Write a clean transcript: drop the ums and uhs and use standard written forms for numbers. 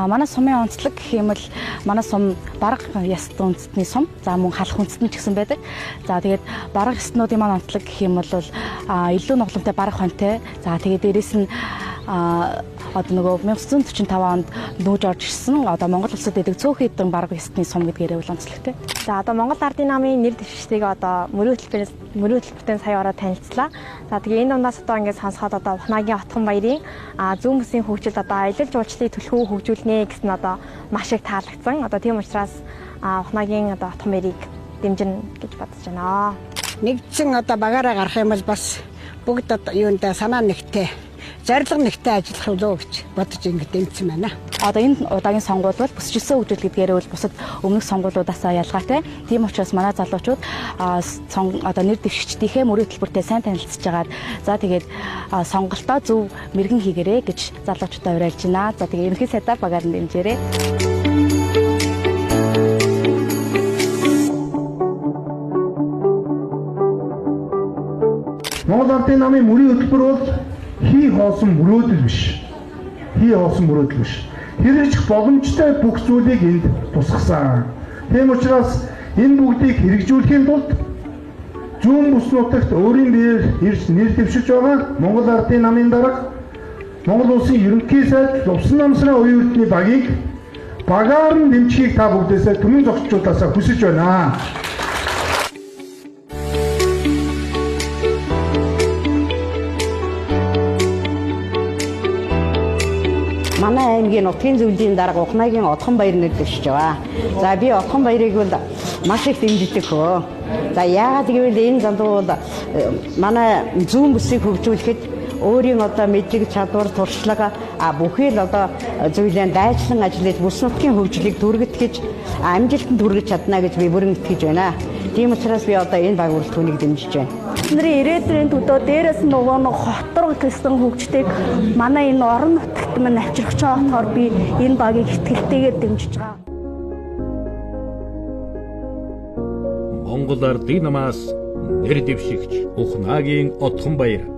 Манай сумын онцлог гэх юм бол манай сум барга яст үндэстний сум, за мөн халах үндэстэн ч гэсэн байдаг. За тэгээд барга ястнуудын маань онцлог гэх юм бол илүү нугламтай барга хоньтой. За тэгээд дээрэс нь одоо нөгөө 1945 онд нүүж орж ирсэн одоо Монгол улсад идэг цөөхөн хэдэн барга ястны сум гэдгээрээ бол онцлогтой. За одоо Монгол Ардын намын нэр дэвшигчдийг одоо мөрийн хөтөлбөртөө сая ороод танилцлаа. За тэгээ энэ дундаас одоо ингээд сонсоход одоо Ухнаагийн Отхон баярын зүүн бүсийн хөгжилд одоо аялал жуулчлалыг түлхүү хөгжүүлнэ гэсэн одоо маш их таалагдсан. Одоо тийм учраас Ухнаагийн одоо Отхон баярыг дэмжинэ гэж бодож байна. Нэгдсэн одоо багаараа гарах юм бол бас бүгд одоо юундаа санаа нэгтэй, зорилго нэгтэй ажиллах үлөө гэж бодож ингэ дэмжсэн байна. Одоо энэ удаагийн сонгуул бол бүсчилсэн хөгжил гэдгээрээ бол бусад өмнөх сонгуулиудаас ялгаатай. Тийм учраас манай залуучууд одоо нэр дэвшигчдийнхээ мөрийн хөтөлбөртэй сайн танилцж агаад за тэгээд сонголтоо зөв мэрэгэн хийгэрээ гэж залуучуудаа уриалж байна. За тэгээд ерөнхий сайдаар багаар нь дэмжээрэй. Монгол Ардын намын мөрийн хөтөлбөр бол хий хоосон мөрөөдөл биш. Хий хоосон мөрөөдөл биш. Хэрэгжих боломжтой бүх зүйлийг энд тусгасан. Тийм учраас энэ бүгдийг хэрэгжүүлэхийн тулд зүүн бүс нутагт өөрийн биеэр ирж нэр дэвшиж байгаа Монгол Ардын намын дарга Монгол Улсын ерөнхий сайд Лувсан намсрын оюун эрдэнэ багийг багаар нь дэмжихийг та бүгдээсээ түмэн зогсчуудаасаа хүсэж байна. Манай аймгийн нутгийн зөвлөлийн дарга Ухнаагийн Отхон баяр нэр дэвшиж байгаа. За би Отхон баярыг бол маш их дэмждэг хөө. За яагаад гэвэл энэ залуу бол манай зүүн бүсийг хөгжүүлэхэд өөрийн одоо мэдлэг, чадвар, туршлага бүхий л одоо зүйлээ дайчлан ажиллаж бүс нутгийн хөгжлийг түргэтгэж амжилтанд хүргэж чадна гэж би бүрэн итгэж байна. Тийм учраас би одоо энэ баг бүрэлдэхүүнийг дэмжиж байна. Бидний ирээдүйн төлөө дээрээс нь нөгөө нэг хоторго гэсэн хөгжлийг манай энэ орон нутагт минь авчрах гэж болохоор би энэ багийг итгэлтэйгээр дэмжиж байгаа. Монгол Ардын намаас нэр дэвшигч Ухнаагийн Отхон баяр.